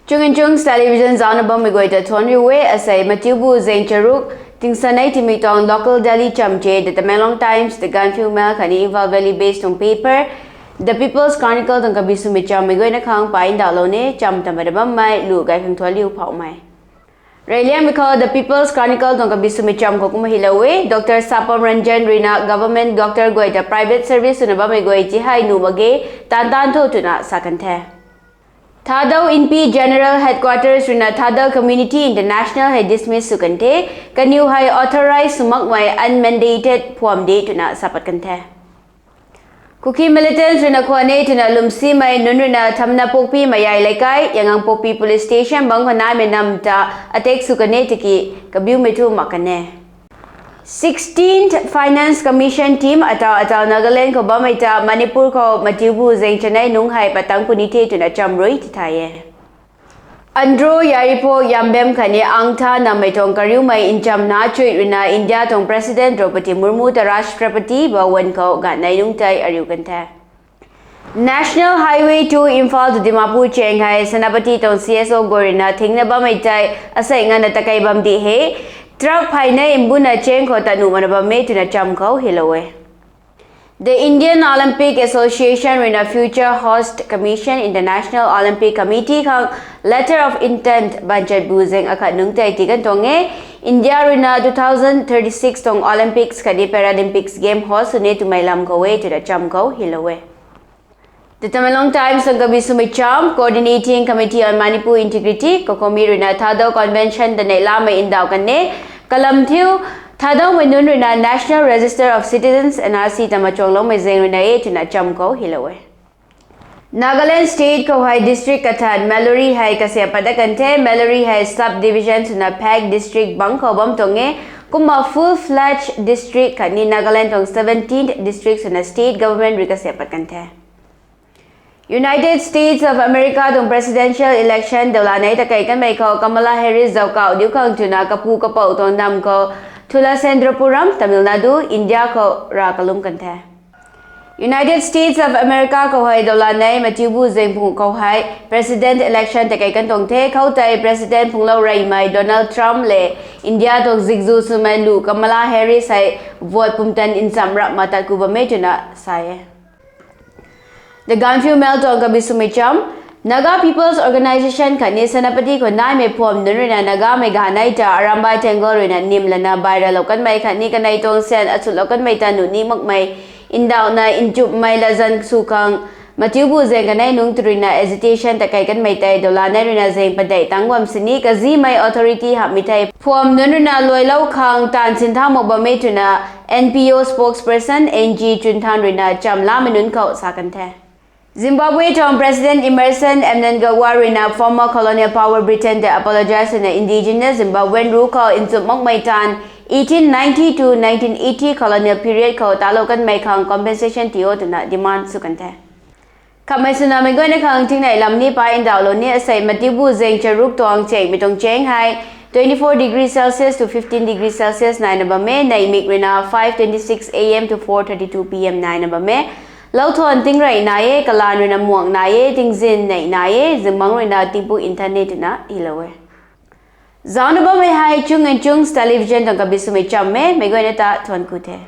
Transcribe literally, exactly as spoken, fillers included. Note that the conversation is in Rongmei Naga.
Chunginchungs Television zaucna bammei guay ta thuanc riu e. Asei Mathiubu Zeng Charuk, tingsanei timei tuang local daily chamche The Tamenglong Times, The Gaanphiu Mail khatni Imphal Valley based tuang paper The People's Chronicle tuang kabi swmei chammei guayna khang pay ndauhlou ne. Cham tamei ta bammei lu gay khang thuanc riu phouhmei. Reyliangmei khou The People's Chronicle tuang kabi swmei cham khou kumna hylou e. Doctor Sapam Ranjan ruina government doctor guay ta private service swna bammei guay ti hei nuh mak ge, taanv taanv tho twna sa kan the. Thadou Inpi General Headquarters ruina Thadou Community International hei dismiss sw kan the, kaniw hei authorized sw makmei unmandated phuam de twna sa pat kan the. Kuki militants ruina khwan e twna lwmsimei nunc ruina Thamnapokpi Mayai Leikai, Yangon Pokpi Police Station bangc khou naimei nam ta attack sw kan e tiki kabiumei thu mak kan e. Sixteenth Finance Commission team atau atau Nagaland khou bammei ta Manipur khou Mathiubu Zeng chanei nungc hei patang puni the twna cham rui tithay e. Andrew Yaripok Yambem khatni Angtha nammei tuang kariumei nchamna chuih ruina India tuang President Droupadi Murmu ta Rashtrapati Bhavan khou ganvnei nungc tei ariu kan the. National Highway two Imphal to Dimapur cheng hei Senapati tuang C S O guay ruina thingna bammei tei asei nganvna takei bam di he. Truck pheynei mbuna cheng khou tat nuh makna bam e twna cham khou hylou e. The Indian Olympic Association ruina Future Host Commission International Olympic Committee khang Letter of Intent banchat bu zaeng akhat nungc tei tii kan tuang e. India ruina two thousand thirty-six tuang Olympics khatni Paralympics Game host sw ne twmei lam khou e twna cham khou hylou e. The Tamenglong Times tuang kabi swmei cham, Coordinating Committee on Manipur Integrity, COCOMI ruina Thadou Convention ta neihlamei ndauh kan e. Kalam thiu, Thadoumei nunc ruina National Register of Citizens, N R C ta machuangloumei zaeng ruina e twna cham khou hylou e. Nagaland State khou hei district kathan Maluri hei kasiam pat dat kan the. Maluri hei sub division swna Phek district bangc khou bam tuang e. Kumna full-fledged district khatni Nagaland tuang seventeenth district swna state government rui kasiam pat kan the. United States of America tuang presidential election dawlanei takei kanmei khou Kamala Harris zauckauh diu khang twna kapu kapouc tuang nam khou Thulassendrapuram, Tamil Nadu, India khou rav kalum kan the. United States of America khou hei dawlanei Mathiubu Zeng phung khou hei president election takei kan tuang the. Khoutei president phunglou reymei Donald Trump le India tuang zikzu swmei lu Kamala Harris hei vote pumtan ncham rap ma tat ku bam e twna sa e. The Gaanphiu Mail tuang kabi swmei cham, Naga People's Organisation khatni Senapati khou naimei phuam nunc ruina Nagamei ganei ta Arambai Tenggol ruina nim lana bairalou kanmei khatni kanei tuang syan achutlou kanmei ta nuh ni makmei ndauhna nchumhmei latzan sw khang Mathiubu Zeng kanei nungc tw ruina agitation takei kanmei tei dawlanei ruina zaeng padeih tang bam sini kazimei authority hamhmei thei phuam nunc ruina luailou khang taanv sintha mak bam e twna N P O spokesperson N G Chunthan ruina chamlamei nunc khou sa kan the. Zimbabwe tuang President Emmerson Mnangagwa ruina former colonial power Britain tei apologize swna indigenous Zimbabwean rule khou nchumh makmei taanv eighteen ninety to nineteen eighty colonial period khou talou kanmei khang compensation tii o twna demand sw kan the. Khamhmei swna meic guayna khang tingnei lam ni pay ndauhlou ni. Asei Mathiubu Zeng Charuk tuang chengmei tuang cheng hei twenty-four degree Celsius to fifteen degree Celsius naina bam e. Neihmik ruina five twenty-six A M to four thirty-two P M naina bam e. Louthuan tingrey nai e, kalaan ruina muang nai e, tingzin neih nai e, zingbangc ruina tingpuk nthan e twna hylou e. Zaucna bammei hei Chung and Chungs Television tuang kabi swmei cham e, meic guayna ta thuanc ku the.